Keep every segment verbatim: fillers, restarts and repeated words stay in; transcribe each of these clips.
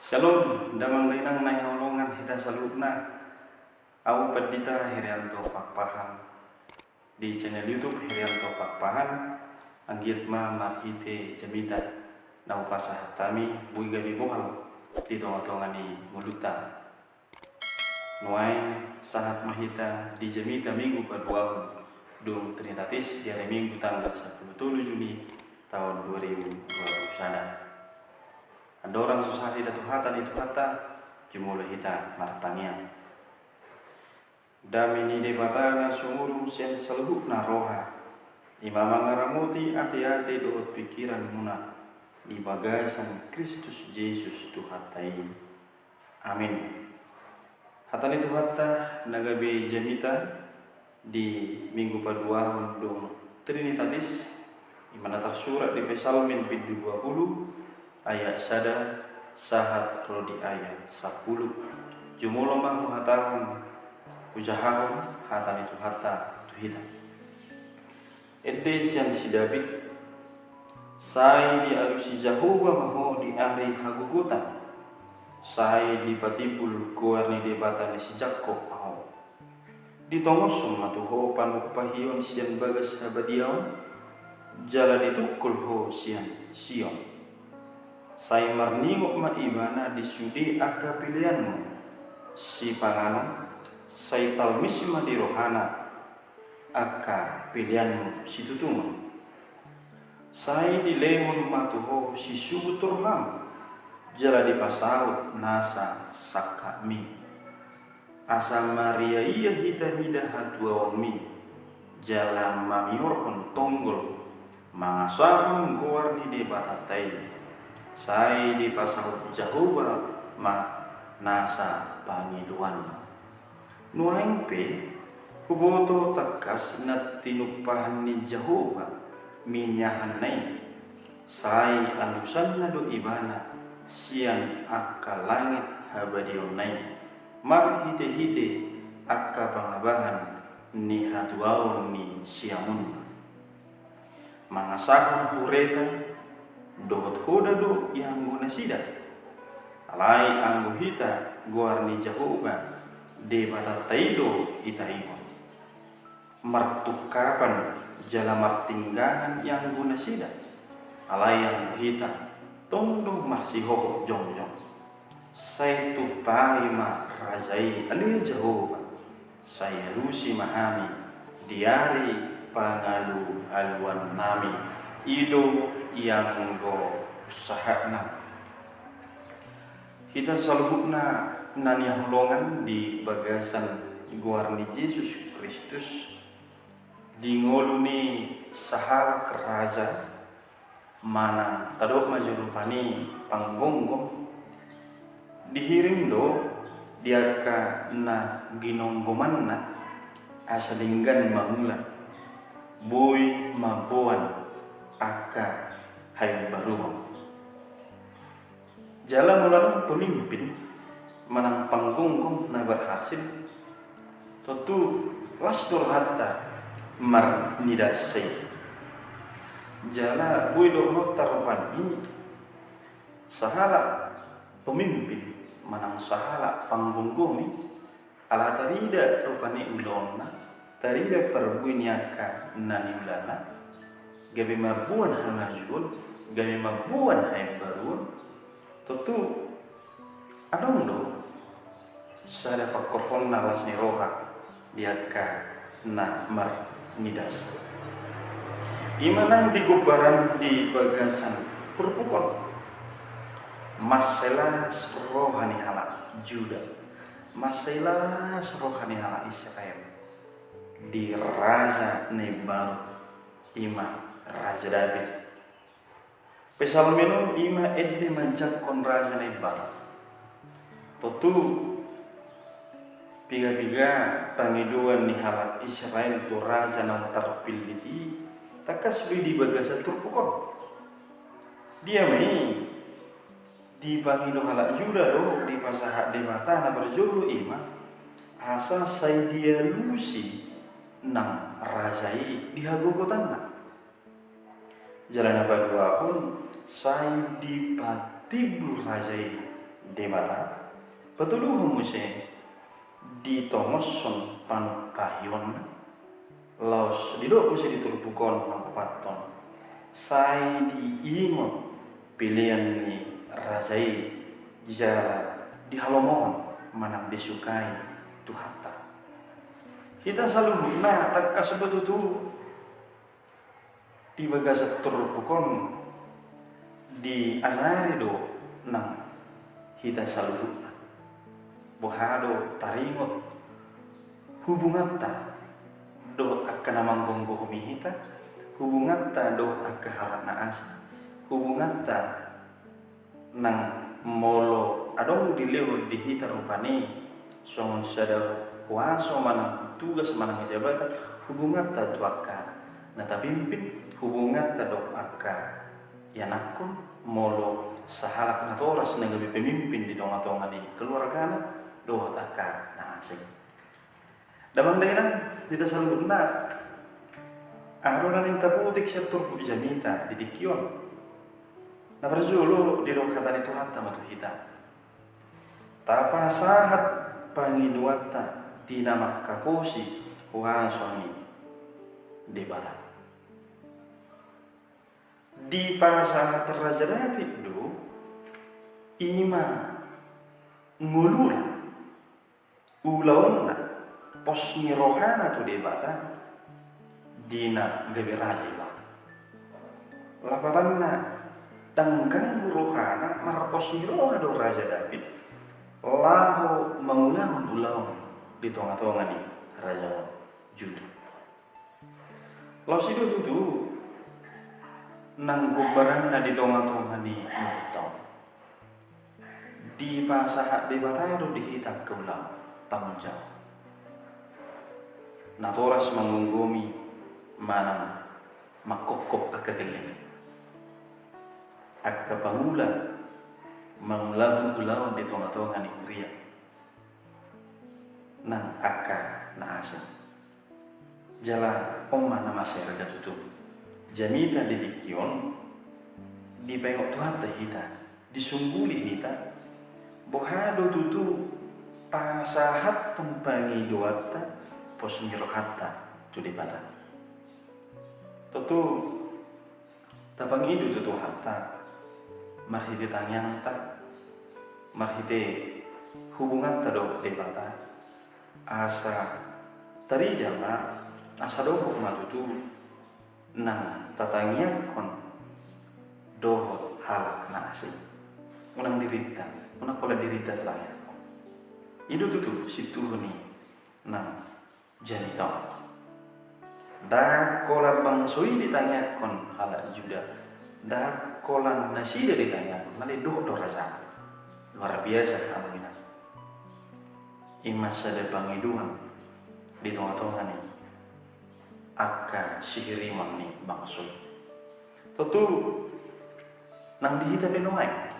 Shalom, damang dainang na hinaholongan hita saluhutna. Ahu Pandita Herianto Pakpahan di channel YouTube Herianto Pakpahan. Anggiat ma marhite jamita na hupasahat hami boi gabe bohal di tonga-tonga ni ngolunta. Nuaeng sahat ma hita di jamita Minggu paduahon dung Trinitatis di ari Minggu tanggal sampulu tolu Juni taon dua ribu dua pulu sada. Andorang so sahat hita tu hata ni Tuhanta, jumolo hita martangiang. Dame ni Debata na sumurung sian saluhutna roha, i ma mangaramoti ateate dohot pingkiranmuna di bagasan Kristus Jesus Tuhanta i. Amin. Hata ni Tuhanta na gabe jamita di Minggu paduahon dung Trinitatis, i ma na tarsurat di Psalmen bindu dua pulu, ayat sada sahat ro di ayat sampulu. Jumolo ma huhatahon, hujahahon hata ni Tuhanta tu hita. Ende sian si Daud. Sai dialusi Jahowa ma ho di ari hagogotan. Sai dipatimbul goar ni Debata ni si Jakkob ma ho. Ditongoshon ma tu ho panumpahion sian bagas habadiaon, jala ditungkol ho sian Sion. Sai marningot ma Ibana di sude angka peleanmu sipanganon, sai talmis ma di rohana angka peleanmu situtungon. Sai dilehon ma tu ho sisubut roham, jala dipasaut nasa sangkapmi. Asa mariaia hita mida hatuaonmi, jala mamiorhon tonggol mangasahon goar ni Debatanta i. Sai dipasaut Jahowa ma nasa pangidoanmu. Nuaeng pe, huboto tangkas na tinumpahan ni Jahowa minyahanna i, sai alusanna do Ibana sian angka langit habadiaonna i, marhitehite angka pangabahan ni hatuaon ni siamunna. Mangasahon hureta dohot hoda do ianggo nasida. Alai anggo hita, goar ni Jahowa Debatanta i do hitaingot. Martungkapan jala martinggangan ianggo nasida. Alai anggo hita, tong do marsihohot jongjong. Sai tumpahi ma raja i, ale Jahowa. Sai alusi ma hami di ari pangalualuannami. I do ianggo sahatna. Hita saluhutna na hinaholongan di bagasan goar ni Jesus Kristus, di ngolu ni sahalak raja, manang tadok ma jolo rupani panggomgom, dihirim do di angka na ginonggomonna asa denggan mangula, boi mamboan angka haimbaruon. Jala molo adong pemimpin manang panggomgom na berhasil, tontu las do rohanta marnidasa i. Jala boi dohononta rupani, sahalak pemimpin manang sahalak panggomgom i, ala tarida rupani ulaonna, tarida parbue ni angka na niulana, gabe mamboan hamajuon, gabe mamboan haimbaruon, tontu adong do sada pangkorhonna las ni roha di angka na marnidasa. I ma nang digombaran di bagasan turpuk on. Mansai las roha ni halak Juda, mansai las roha ni halak Israel di raja na imbaru, i ma Raja Daud. Psalmen on i ma ende manjangkon raja na imbaru. Tontu piga-piga pangidoan ni halak Israel tu raja naung tarpillit i, tangkas do i di bagasan turpuk on. Dia ma i, dipangido halak Juda do, dipasahat Debata na parjolo i ma, asa sai dialusi nang raja i di hagogotanna. Jala na paduahon, sai dipatimbul raja i Debata, patoluhon muse ditongoshon panumpahionna, laos didok muse di turpuk on mangkupathon, sai diingot pelean ni raja i jala dihalomohon manang disukai Tuhanta. Hita saluhutna tangkas do tutu di bagasan turpuk on diajari do nang hita saluhutna. Boha do taringot hubunganta dohot angka na manggomgomi hita, hubunganta dohot angka halak na asing, hubunganta nang molo adong dilehon di hita rupani songon sada huaso manang tugas manang jabatan, hubunganta tu angka na tapimpin, hubunganta dohot angka ianakhon, molo sahalak natoras na gabe pemimpin di tongatonga ni keluargana dohot angka na asing. Damang dainang, hita saluhutna, aha do na naeng taputik sian turpuk jamita di tingki on? Na parjolo didok hata ni Tuhanta ma tu hita, tapasahat pangidoanta di na manghaposi huaso ni Debata. Dipasahat Raja Daud do, i ma ngoluna, ulaonna, pos ni rohana tu Debata di na gabe raja ibana. Lapatanna, ndang ganggu rohana, marpos ni roha do Raja Daud laho mangulahon ulaon di tongatonga ni harajaon Juda. Laos i do tutu nang gombaranna di tongatonga ni ngolunta on. Dipasahat Debata do di hita angka ulaon, tanggung jawab. Natoras manggomgomi manang mangkophop angka gelleng. Angka pangula mangulahon ulaon di tongatonga ni huria nang angka na asing. Jala on ma na mansai arga tutu. Jamita di tingki on, dipaingot Tuhanta hita, disungguli hita, boha do tutu pasahathon pangidoanta, pos ni rohanta tu Debata. Tontu tapangido tu Tuhanta marhite tangiangta, marhite hubunganta dohot Debata, asa tarida ma, asa dohot ma tutu nang tatangiangkon dohot halak na asing. Unang dirinta, unang holan dirinta tatangiangkon. I do tutu sintuhu ni nang jamita on. Ndang holan bangso i ditangiangkon halak Juda, ndang holan nasida ditangiangkon, alai dohot do raja. Luar biasa, amang inang. I ma sada pangidoan di tongatonga ni angka sihirimon ni bangso i. Tontu nang di hita pe nuaeng,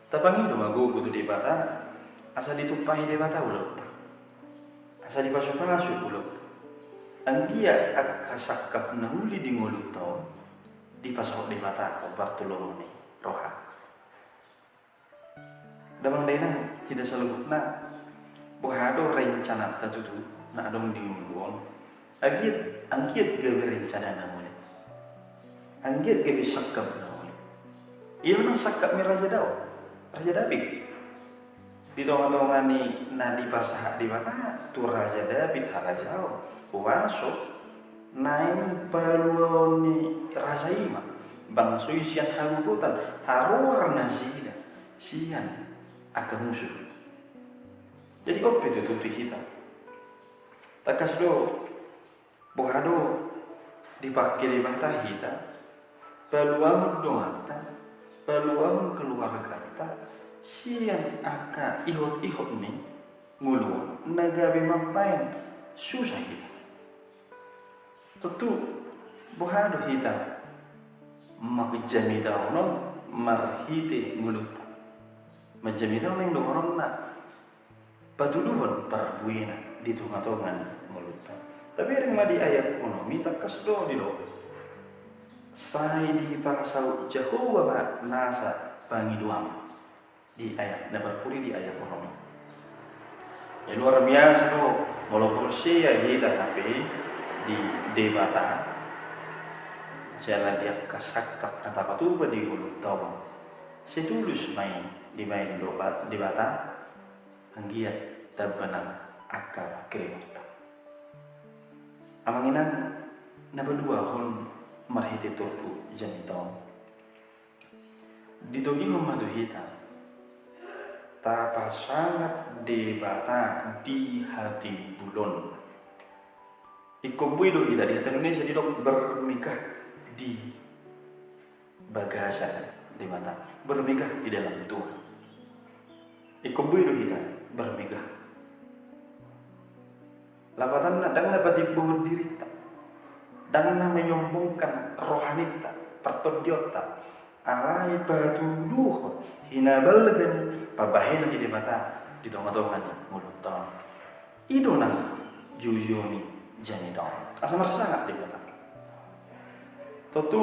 tapangido ma gogo tu Debata, asa ditumpahi Debata ulaonta, asa dipasupasu ulaonta. Anggiat angka sangkap na uli di ngolunta on dipasahat Debata hombar tu lomo ni roha. Damang dainang, hita saluhutna, boha do rencananta tutu na adong di ngolu on? Anggiat, anggiat gabe rencana na uli, anggiat gabe sangkap na uli. Ia ma nang sangkap ni Raja Daud, Raja Daud. Di tongatonga ni na dipasahat Debata tu Raja Daud harajaon, huaso, naeng paluaon ni raja i ma bangso i sian hagogotan, haroar nasida sian angka musu. Jadi on pe tutu tu hita. Tangkas do, boha do dipangke Debata hita, paluahon donganta, paluahon keluarganta sian angka ihot-ihot ni ngolu on na gabe mambaen susah hita. Tontu boha do hita manjamita on marhite ngolunta? Manjamita on naeng dohononna patuduhon parbuena di tongatonga ni ngolunta. Tabereng ma di ayat onom i, tangkas do didok, sai dipasaut Jahowa ma nasa pangidoanmu. di ayat na parpudi di ayat onom i. Ia luar biasa do molo porsea hita hape di Debata, jala di angka sangkap na tapatupa di ngolunta on, sai tulus ma i dibaen do Debata, anggiat tamba nang angka pangkirimanta. Amang inang na paduahon, marhite turpuk jamita on, ditogihon ma tu hita tapasangap Debata di hatimbulon. Ingkon boi do hita, di hata Indonesia didok bermegah di bagasan Debata, bermegah di dalam Tuhan. Ingkon boi do hita bermegah. Lapatanna ndang na patimbohon dirinta, ndang na menyombongkan rohaninta, partondionta, alai patuduhon hinabalga ni pambahenan ni Debata di tongatonga ni ngolunta on. I do nang joujou ni jamita on, asa marsangap Debata. Tontu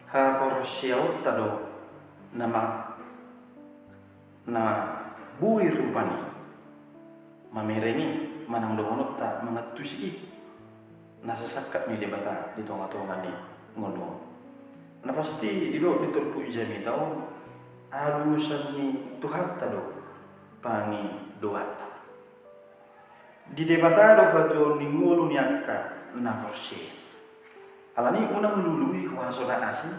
haporseaonta do na ma, na boi rupani mamereng i manang dohononta mangantusi i nasa sangkap ni Debata di tongatonga ni ngolu on. Na pasti didok di turpuk jamita on, alusan ni Tuhanta do pangidoanta. Di Debata do hatuaon ni ngolu ni angka na porsea. Alani unang lului huaso na asing,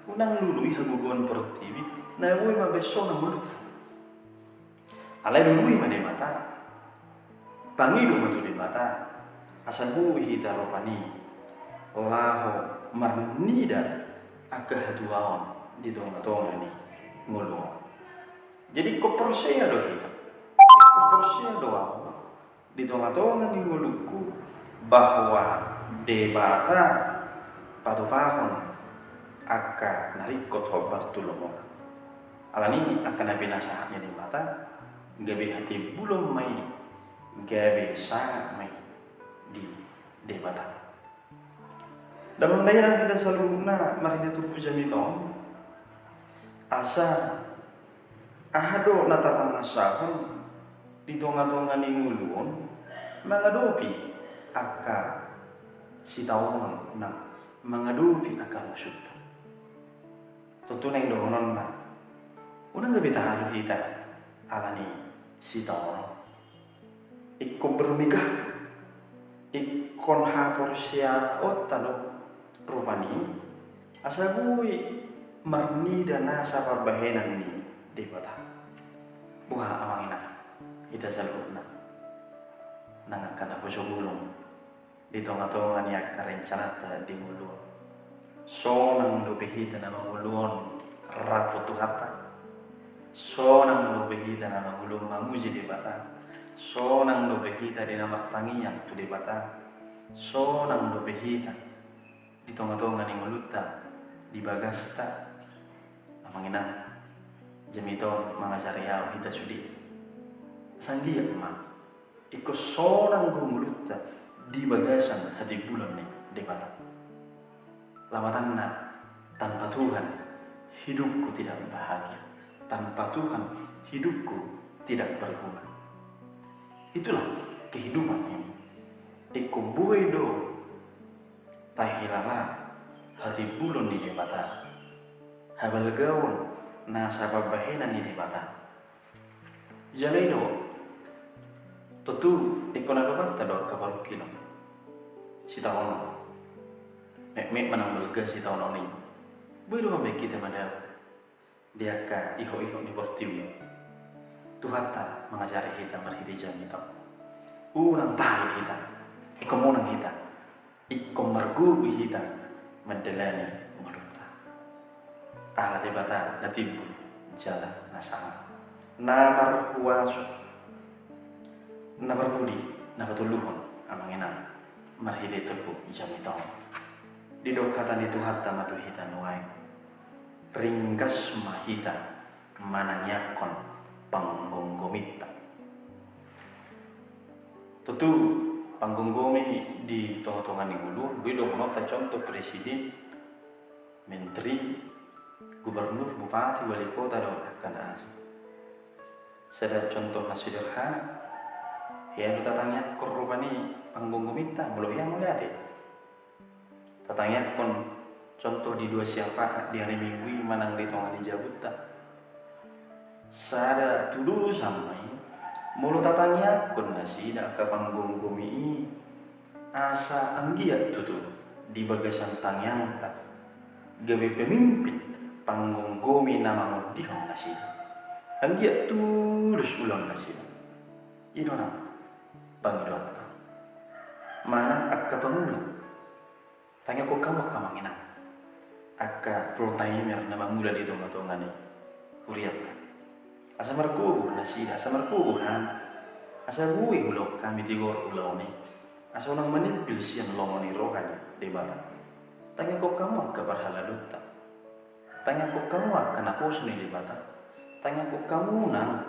unang lului hagogoon portibi na boi mambahen sonang ngolunta. Alai lului ma Debata, pangido ma tu Debata, asa boi hita rupani laho marnida angka hatuaon di tongatonga ni ngolu on. Jadi ingkon porsea do hita, ingkon porsea do ahu di tongatonga ni ngolungku bahwa Debata patupahon angka na ringkot hombar tu lomona. Alani angka na pinasahat ni Debata gabe hatimbulon ma i, gabe sangap ma i di Debata. Damang dainang hita saluhutna, marhite turpuk jamita on, asa aha do na tapangasahon di tongatonga ni ngolu on mangadopi angka sitaonon nang mangadopi angka musunta. Tontu naeng dohononna, unang gabe tahalu hita alani sitaonon. Ingkon bermegah, ingkon haporseaonta do rupani asa boi marnida nasa pambahenan ni Debata. Boha amang inang, hita saluhutna nang angka naposo bulung di tongatonga ni angka rencananta di ngolu on. Sonang dope hita na mangolu on rap tu Tuhanta. Sonang dope hita na mangolu on mamuji Debata. Sonang dope hita di na martangiang tu Debata. Sonang dope hita di tongatonga ni ngolunta, di bagasta. Amang inang, jamita on mangajari ahu hita sude. Sanggiat ma ingkon sonang do ngolunta di bagasan hatimbulon ni Debata. Lapatanna, tanpa Tuhan hidupku tidak bahagia, tanpa Tuhan hidupku tidak berguna. Itulah kehidupan ini. Ingkon boi do tahilala hatimbulon ni Debata, habalgaon nasa pambahenan ni Debata. Jala i do, tontu ingkon adopanta do angka parungkilon, sitaonon. Metmet manang balga sitaonon i, boi do mambahen hita madabu di angka ihot-ihot ni portibi on. Tuhanta mangajari hita marhite jamita on. Unang talu hita, ingkon monang hita, ingkon margogo hita mandalani ngolunta. Ala Debata na timbul jala na sangap, na marhuaso, na parpudi, na patoluhon, amang inang, marhite turpuk jamita on. Didok hata ni Tuhanta ma tu hita nuaeng, ringgas ma hita manangiangkon panggomgominta. Tontu panggomgomi di tongatonga ni ngolu on, boi dohononta contoh presiden, menteri, gubernur, bupati, wali kota dohot angka na asing. Sada contoh na sederhana, hea do tatangiangkon rupani panggomgominta, molo hea mauliate. Tatangiangkon contoh di dua syafaat di ari Minggu i manang di tonga ni jabunta. Sada tudosan ma i, molo tatangiangkon nasida angka panggomgomi i, asa anggiat tutu di bagasan tangiangta gabe pemimpin panggomgomi na mangondihon nasida. Anggiat tudos ulaon nasida. I do nang pangidoanta. Manang angka pangula. Tangiangkon hamu angka amang inang, angka full timer na mangula di tongatonga ni hurianta. Asa margogo nasida, asa margogo hami. Asa boi ulaon hami tigor ulaon i. Asa unang manimbil sian lomo ni roha ni Debata. Tangiangkon hamu angka parhalado-Ta. Tangiangkon hamu angka naposo ni Debata. Tangiangkon hamu nang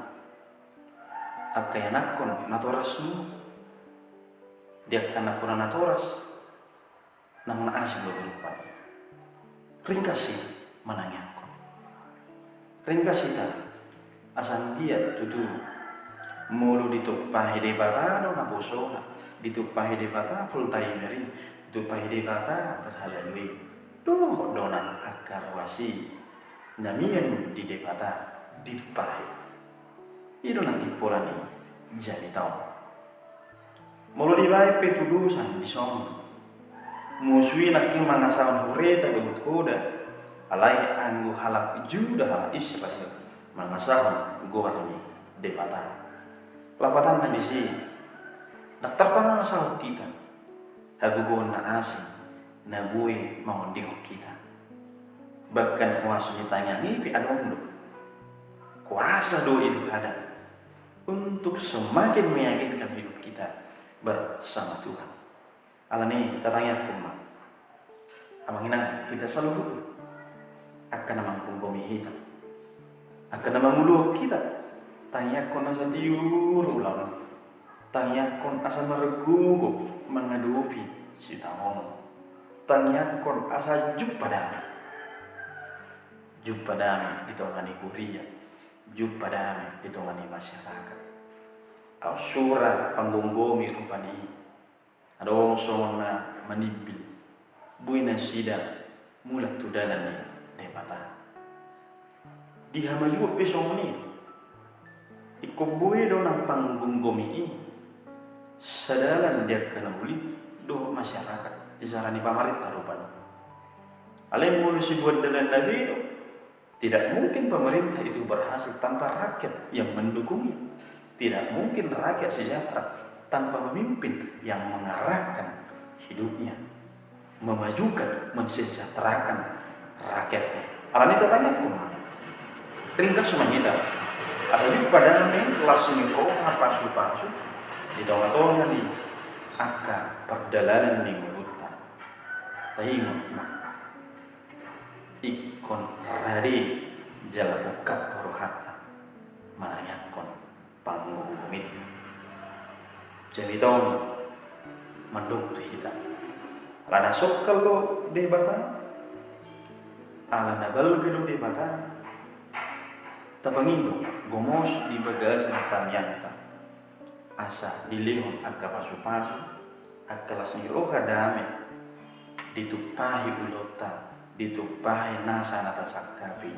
angka ianakhon natorasmu. Di angka nampuna natoras, naung na asing do rupani. Ringgas hita manangiangkon. Ringgas hita asa anggiat tutu molo ditumpahi Debata do naposona, ditumpahi Debata full timer i, ditumpahi Debata parhalado i. Dohot do nang angka ruas i na mian di Debata ditumpahi. I do nang impola ni jamita on. Molo dibaen pe tudosan dison, musu i nangkin mangasahon hureta dohot hoda, alai anggo halak Juda, halak Israel, mangasahon goar ni Debata. Lapatanna disi, ndang tarpangasahon hita hagogoon na asing na boi mangondihon hita. Bahkan kuasa ni tangiang i pe adong do. Kuasa do i Tuhanta untuk semakin meyakinkan hidup kita bersama Tuhan. Alani i tatangiangkon ma, amang inang, hita saluhutna, angka na manggomgomi hita, angka na manguluhon hita. Tangiangkon asa tiur ulaon. Tangiangkon asa margogo mangadopi sitaonon. Tangiangkon asa jumpa dame. Jumpa dame di tonga ni huria. Jumpa dame di tonga ni masyarakat. Aut sura panggomgomi rupani i. Adong songon na manimbil. Boi nasida mulak tu dalan ni Debata. Di hamajuon pe songon i. Ingkon boi do nang panggomgomi i sadalan di angka na uli dohot masyarakat, di sara ni pamarenta rupani. Alai molo sibuat dalan na be do, tidak mungkin pemerintah itu berhasil tanpa rakyat yang mendukungnya. Tidak mungkin rakyat sejahtera tanpa pemimpin yang mengarahkan hidupnya, memajukan, mensejahterakan rakyatnya. Alani i tatangiangkon ma, ringgas ma hita asa jumpa dame, las ni roha, pasupasu di tongatonga ni angka pardalanan ni ngolunta. Taingot ma, ingkon rade jala ungkap rohanta manangiangkon panggomgominta. Jamita on mandok tu hita, ala na songkal do Debata, ala na balga do Debata. Tapangido gomos di bagasan tangiangta, asa dilehon angka pasupasu, angka las ni roha, dame, ditumpahi ulaonta, ditumpahi nasa na tasangkapi.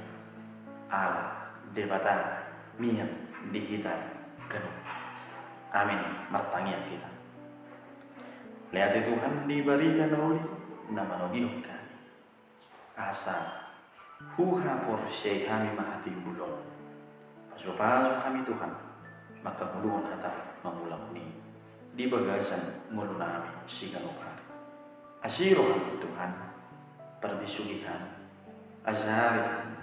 Ala Debata mian di hita ganup. Amin. Martangiang hita. Mauliate Tuhan di barita na uli na manogihon hami. Asa huhaporseai hami ma hatimbul on. Pasupasu hami Tuhan, mangkangoluhon hata mangulahon i di bagasan ngolunami siganup ari. Asi roham Tuhan, parbisuhi hami, ajari hami,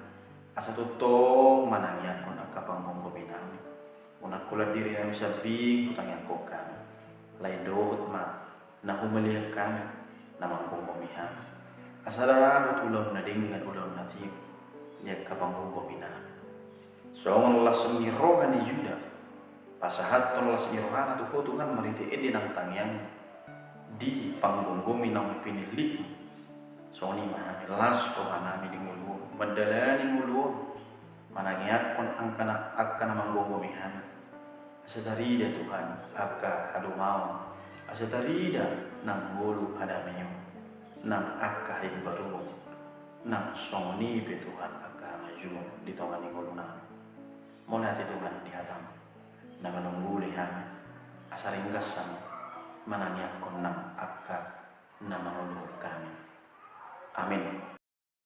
asa tongtong manangiangkon angka panggomgomi nami. Unang holan diri nami sambing hutangiangkon hami, alai dohot ma na humaliang hami, na manggomgomi hami. Asa dapot ulaon na denggan, ulaon na tiur di angka panggomgomi nami. Songon las ni roha ni Juda, pasahathon las ni rohana tu Ho Tuhan marhite ende nang tangiangna di panggomgomi naung pinillitmu. Songon i ma hami, las rohanami di ngolu on, mandalani ngolu on. manangiangkon angka na, angka na manggomgomi hami. Asa tarida Tuhan angka hadomaon, asa tarida nang ngolu hadameon, nang angka haimbaruon, nang songon i pe Tuhan angka hamajuon di tonga ni ngolunami. Mauliate Tuhan di hataM na manungguli hami, asa ringgas hami manangiangkon nang angka na mangoluhon hami. Amin.